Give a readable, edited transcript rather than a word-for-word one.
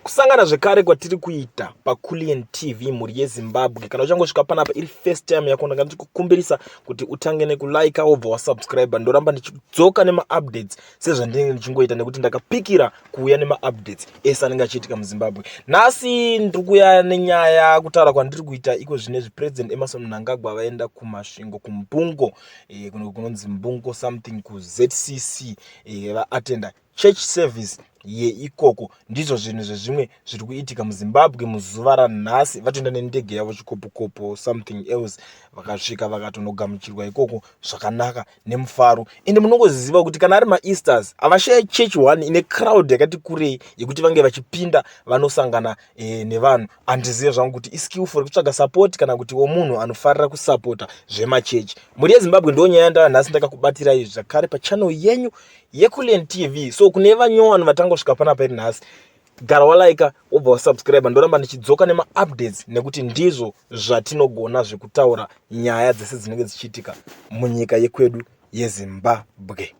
Kusangana zvekare kwatiri kuita paCulian TV, mhuri yeZimbabwe. Kana uchangosvika panapa iri first time yako, ndanga ndichikukumbirisa kuti utange nekulike, wobva wasubscribe. Ndoramba ndichidzoka nemaupdates sezvandinenge ndichingoita, nekuti ndakapikira kuuya nemaupdates ese anenge achiitika muZimbabwe. Nhasi ndiri kuuya nenyaya. Kutaura kwandiri kuita iko zvinezvi, President Emmerson Mnangagwa vaenda kuMasvingo, kuMbungo, kunonzi Mbungo something, kuZCC. Vaatenda church service yeikoko. Ndizvo zvinhu zvezvimwe zviri kuitika muZimbabwe muzuva ranhasi. Vatoenda nendege yavo, chikopokopo something else. Vakasvika, vakatonogamuchirwa ikoko zvakanaka nemufaro. Ende munongoziva kuti kana ari maEasters, havashaya church one ine crowd yakati kurei yekuti vange vachipinda, vanosangana nevanhu. Handizive zvangu kuti iskillful rekutsvaga support kana kuti womunhu anofarira kusapota zvemachechi. Mhuri yeZimbabwe, ndo nyaya ndaa nhasi ndakakubatirai zvakare pachannel yenyu yeCulian TV. So kune vanyowani vatangosvika panapa iri nhasi, gara walaika, wobva wasubscribe. Ndoramba ndichidzoka nemaupdates nekuti ndizvo zvatinogona zvekutaura nyaya dzese dzinenge dzichiitika munyika yekwedu yeZimbabwe.